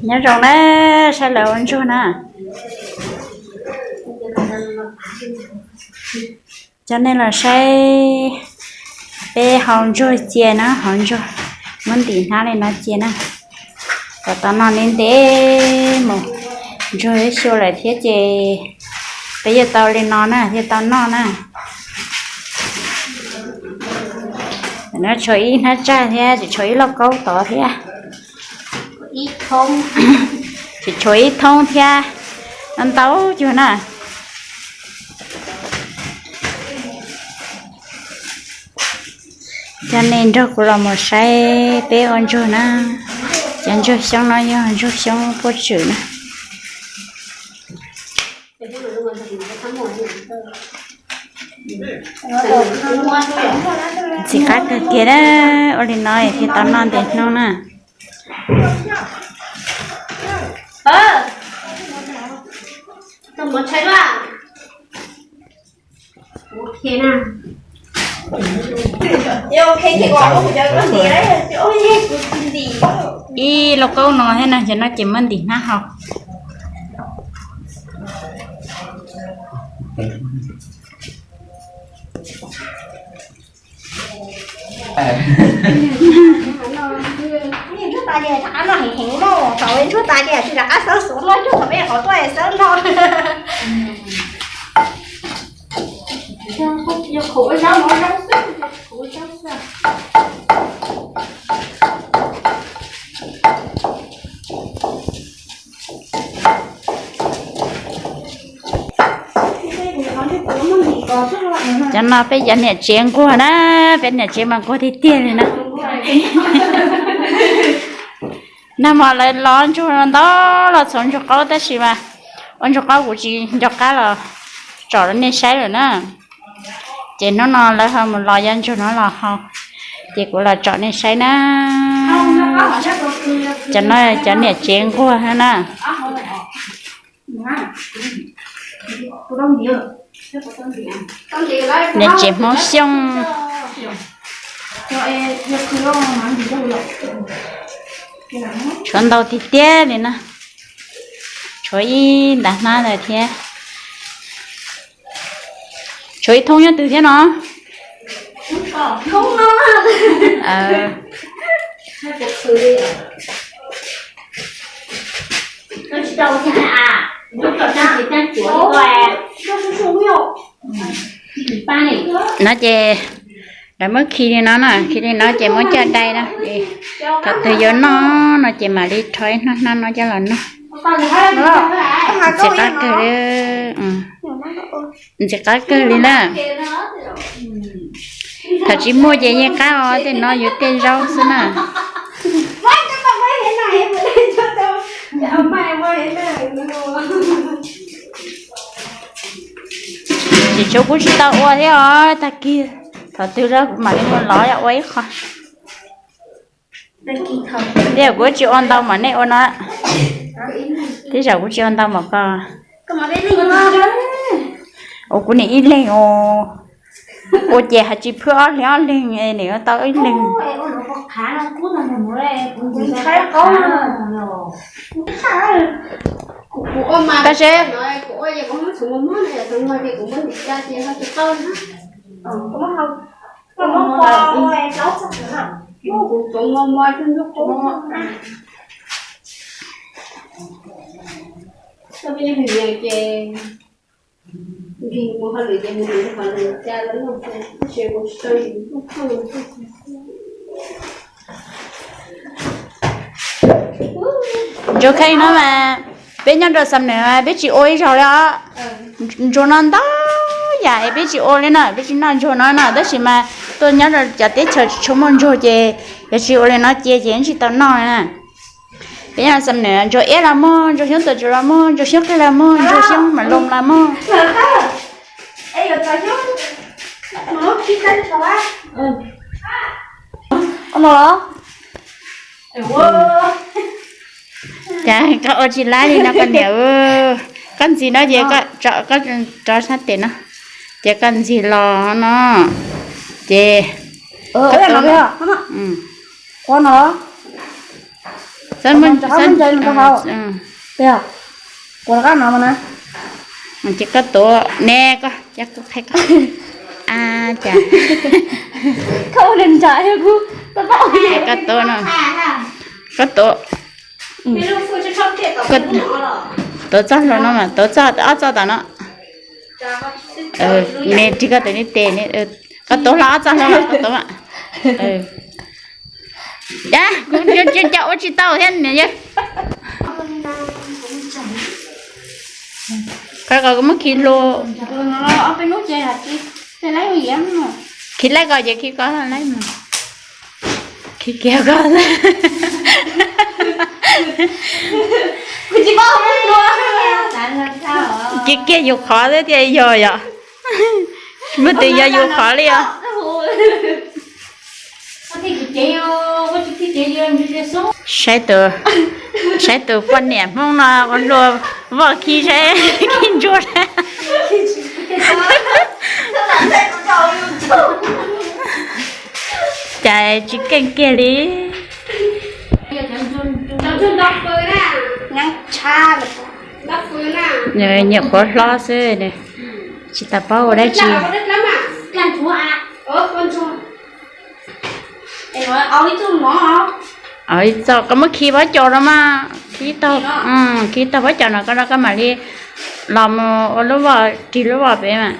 Nyob zoo na, saib lawv ua ntsuag na. Coj nej los saib peb hau ntsuag cia na, hau ntsuag muab ntim hnab li no cia na. Kom tau noj ntev ntev mus, ntsuag yuav xyu lawm thiab ces peb yuav tau li no na, thiaj tau noj na. No tshuav ib hnab tsag thiab, tsis tshuav ib lauj kaub tod thiab. Tsis tshuav ib thoob thiab, no ntau cuag na. Coj nej nrog kuv los mus saib peb ua ntsuag na. Cov ntsuag xyoob no yog ntsuag xyoob puab tswm na. Ntxim qab kawg kiag na, ua li no thiaj tau noj ntev hnub na. Ib lauj kaub no thiab no, cov no ces muab ntim hnab hau. Cov no peb cov niam tsev nquag na, peb niam tsev mas nquag tiag tiag li na. Nag hmo lawv los ntsuag ntau los txhoov ntsuag qaub tab sis mas ua ntsuag qaub kuv tsis nco qab los tsom rau nej saib lawm na. Ces hnub no lawv ho mus los yov ntsuag no los hau, ces kuv los tsom nej saib na. Cov no cov niam tsev nquag na. Niam tsev Hmoob Xyooj. Tshuav ntau tiag tiag li na. Tshuav ib ntav hnab ntawd thiab. Tshuav ib thoob nyob twg thiab no? No ces lawv muab khi li no na, khi li no ces muab coj dai na. Thaum twg yuav noj no ces mam li rho ib hnab hnab no coj los noj. Ntxim qab kawg li. Ntxim qab kawg li na. Thaum tsis muaj ces yeej qab os, tej no yuav tej zaub xwb na. Tsis tshua, kuv tsis tau ua thiab os, tag kis thaum twg kuv mam li mus lov ua ib qho. Tej kuv tsis ua ntau mas nej ua no, tej zaum kuv tsis ua ntau mas koj ua kuv niam ib leeg os. Ua ces hais tsis phwb ob leeg ob leeg nws tau ib leeg. Tab sis Ntsuag kheej no mas peb nyob rau Xam Nuam peb tsis ua ib zaug li os. Ntsuag no ntau yam es peb tsis ua li na, peb tsis noj ntsuag no na, tab sis mas tuaj nyob rau cov teb chaws tsis tshua muaj ntsuag ces yog tsis ua li no cia ces tsis tau noj li na. Peb nyob Xam Nuam ntsuag iab los muaj, ntsuag xyoob tuam tsuas los muaj, ntsuag xyoob qig los muaj, ntsuag xyoob mam loos los muaj. Cas koj ua tsis laib li no koj niam. Koj ntxim no ces koj rov sab tes no, ces koj ntxim los no, ces ua no. Ces koj tuav ne, koj, cas koj qhia koj. A, cas koj tuav no, koj tuav, tuav txoj hlua no mas, tuav txoj ob txoj tom no. Nws ris koj tus ntiv tes, koj tuav hlo ob txoj hlua, koj tuav. Cas kuv cov ua tsis tau thiab niam yawg. Qhov ko kuv muab khi hlua. Khi laib ko ces khi ko laib mas. Khi kiag ko. Khi kiag yus qhov xwb thiaj yog yom. Muaj tus yog yus qhov li os. Saib tus, saib tus poj niam Hmoob no ua hlua voj khi saib khi ntsuag saib. Cas tsis keej kiag li. Nyiam qhuav hlob xwb, tsis tas paub ua dab tsi. Koj muab khi pob cos no mas, khi tag, khi tag pob cos no koj, koj mam li los mus ua lub voj, ris lub voj pem mas.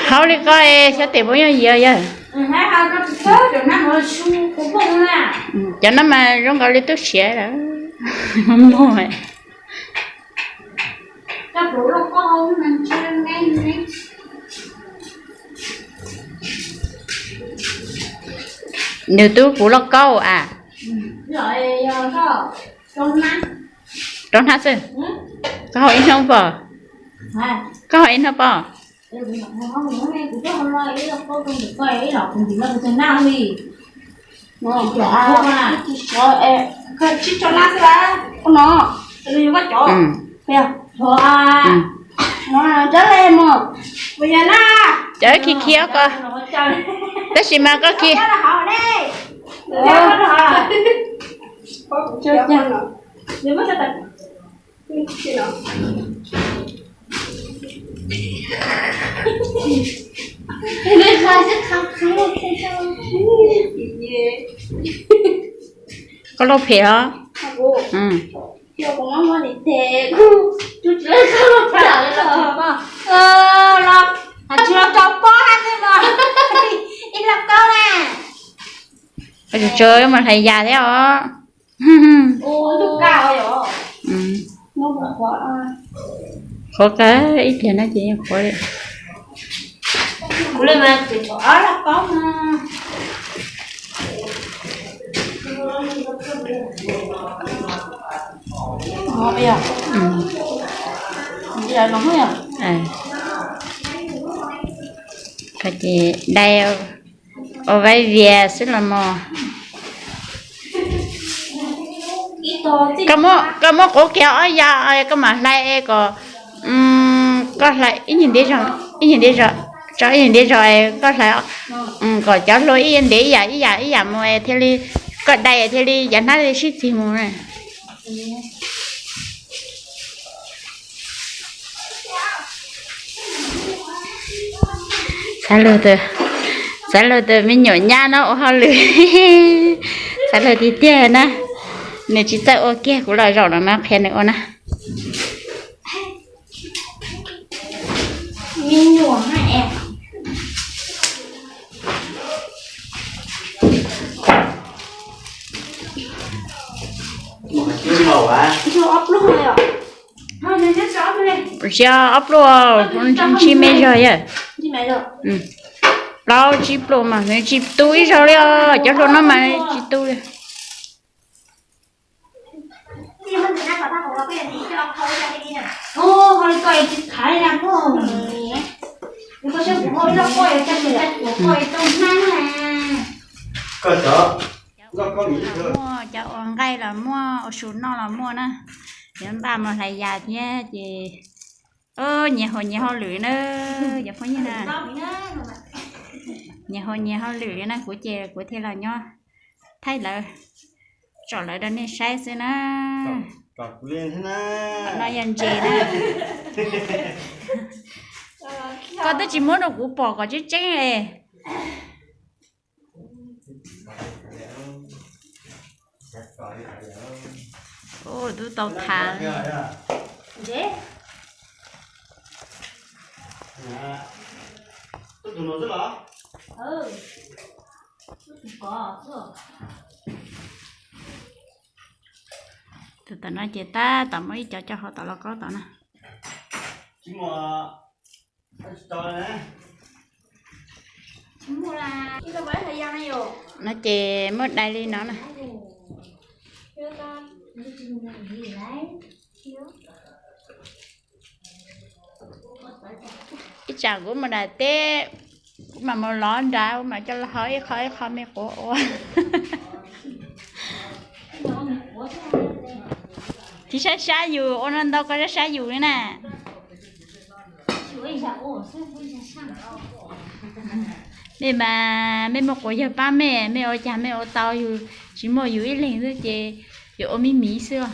Haub li koj xyov tes puas yuav yiav yawg. Cov no mas zoo nkaus li tub siav lawm. Muag. Nws twb puv lauj kaub a. Rau hnab xwb. Koj haus ib hnub pob? Koj haus ib hnub pob? Cov khi khi ko, tab sis mas koj khi. Koj lauj phem os. Tsis tso mas hlais yas thiab os. Qhuav qab ib pliag no ces qhuav li. Ces dai ua vaib vias xwb los mog. Koj muab quav kiag ob yav, koj mam hlais es kom, koj hlais ib nyuag ntev zog, ib nyuag ntev zog, tso ib nyuag ntev zog es koj hlais kom cov hlua ib ntev ib yam ib yam ib yam mus es thiaj li, koj dai thiaj li yav hnab li sib txig mus na. Xav luag tus, xav luag tus me nyuam nyab no ua hauj lwm. Xav luag tiag tiag na. Nws tsis txawj ua kiag, kuv los zaum no mas qhia nws ua na. Xyov ob pluj, ntsib me zog yawg. Plaub tsib pluj mas nws tsis tu ib zaug li os, cov hlua no mas tsis tu li. Muaj cov ua nqaij los muaj, ua su noj los muaj na. Cov npaj mus hlais yas thiab ces Nyias haus nyias hauj lwm na, cov phooj ywg na. Nyias haus nyias hauj lwm li na, kuv ces kuv thiaj los nyob thaij lawv, tsom lawv rau nej saib xwb na. No yog ntses na. Koj twb tsis muab rau kuv pom kom tseeb tseeb li. Twb tau thav. Tus tom no ces tab tom muaj ib co coj hauv tom lauj kaub tom na. No ces muab dai li no na. Ib tsam kuv mus nram teb, kuv mam mus lov nrad, kuv mam coj los hau ib qho ib qho me quav ua. Tsis saib sab yus ua no ntau, koj saib sab yus li na. Mej mas mej muaj quav yawg pab mej, mej ua cas mej ua tau, yus tsis muaj, yus ib leeg xwb ces yus ua me miv xwb os.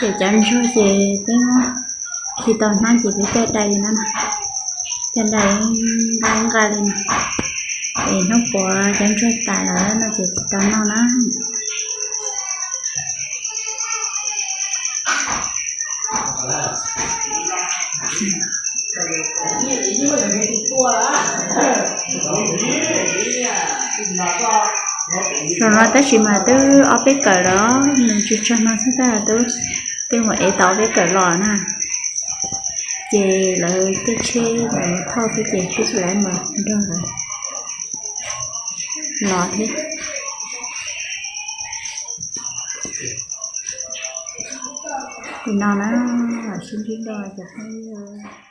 Ces cov ntsuag ces peb muab khi tau hnab ces peb caij dai li no na, caij dai nqa nqa li no. Es hnub puav cov ntsuag tas lawm no ces tsis tau noj na. Zaum no tab sis mas twb ob peb kawm lawm, nws tsis tsawg no xwb tab twb, twb mus ev tau ob peb kawm los na. Ces lawv caij tsheb lawv thauj xwb ces twb tsis lawv mus nrog lawv los thiab. Li no na, sib ntsib dua cov phooj ywg.